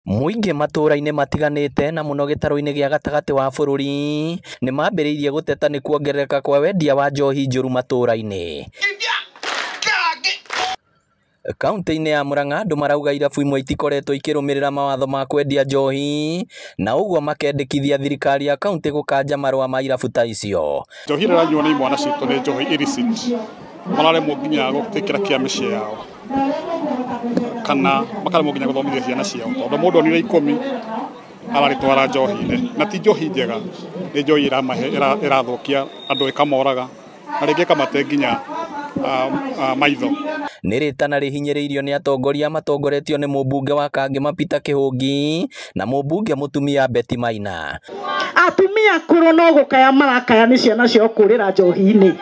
Mũingĩ matũra-inĩ matiganĩte na mũno gĩtarũ-inĩ gĩa gatagatĩ wa bũrũri nĩmambĩrĩirie gũteta nĩ kuongerereka kwa wendia wa njohi njũru matũra-inĩ. Kaunti-inĩ ya Murang'a andũ marauga irabu imwe itikoretwo ikĩrũmĩrĩra mawatho ma kwendia njohi na ũguo makendekithia thirikari ya kaunti gũkanja marũa ma irabu ta icio. Njohi ĩrĩa ĩranyuo nĩ imwana citũ nĩ njohi illicit, mararemwo nginya gwĩtĩkĩra kĩa mĩciĩ yao kana makaremwo nginya gũthomithia ciana ciao tondũ mũndũ onire 10 ararĩtwara njohi-inĩ na ti njohi njega, nĩ njohi ĩrathũkia andũ ĩkamoraga na rĩngĩ ĩkamate nginya maitho. Nĩ rĩtana rĩhinyĩrĩirio nĩ atongoria matongoretio nĩ mũmbunge wa Kangema Peter Kĩhũngi na mũmbunge mũtumia Betty Maina. Atumia akũrũ no gũkaya marakaya nĩ ciana ciao kũrĩra njohi-inĩ,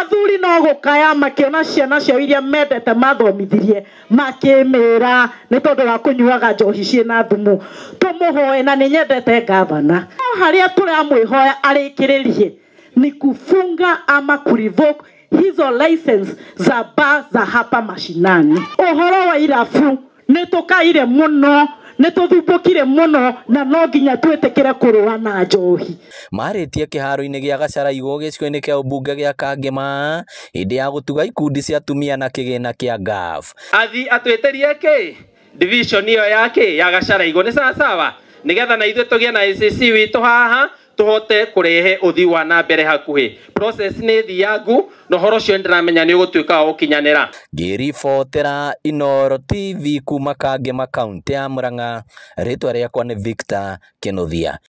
athuri no gũkaya makĩona ciana ciao iria mendete mathomithirie makĩmĩra nĩ tondũ wa kũnyuaga njohi ciĩna thumu. Tũmũhoe na nĩ nyendete gavana, no harĩa tũramwĩhoya arĩkĩrĩrie ni kufunga ama kurevoke hizo license za bar za hapa mashinani. Ũhoro wa irabu nĩ tũkaire mũno, nĩ tũthumbũkire mũno na no nginya twĩtĩkĩre kũrũa na njohi. Marĩtie kĩharo-inĩ gĩa Gacaraigũ gĩcigo-inĩ kĩa ũmbunge gĩa Kangema hĩndĩ ya gũtuga ikundi cia atumia na kĩgĩna kĩa NGAAF. Athi atwĩtĩrie kĩ division ĩyo ya kĩ ya Gacaraigũ nĩ sawa sawa, nĩgetha na ithuĩ tũgĩe na ACC witũ haha tuhote kurehe uthii wa na mbere hakuhi. Process nĩ thiangu na ũhoro ũcio nĩndĩramenya nĩ ũgũtuĩka wa gũkinyanĩra. Ngĩribotera Inooro TV kuma Kangema kaunti ya Murang'a, rĩtwa rĩakwa nĩ Victor Kĩnuthia.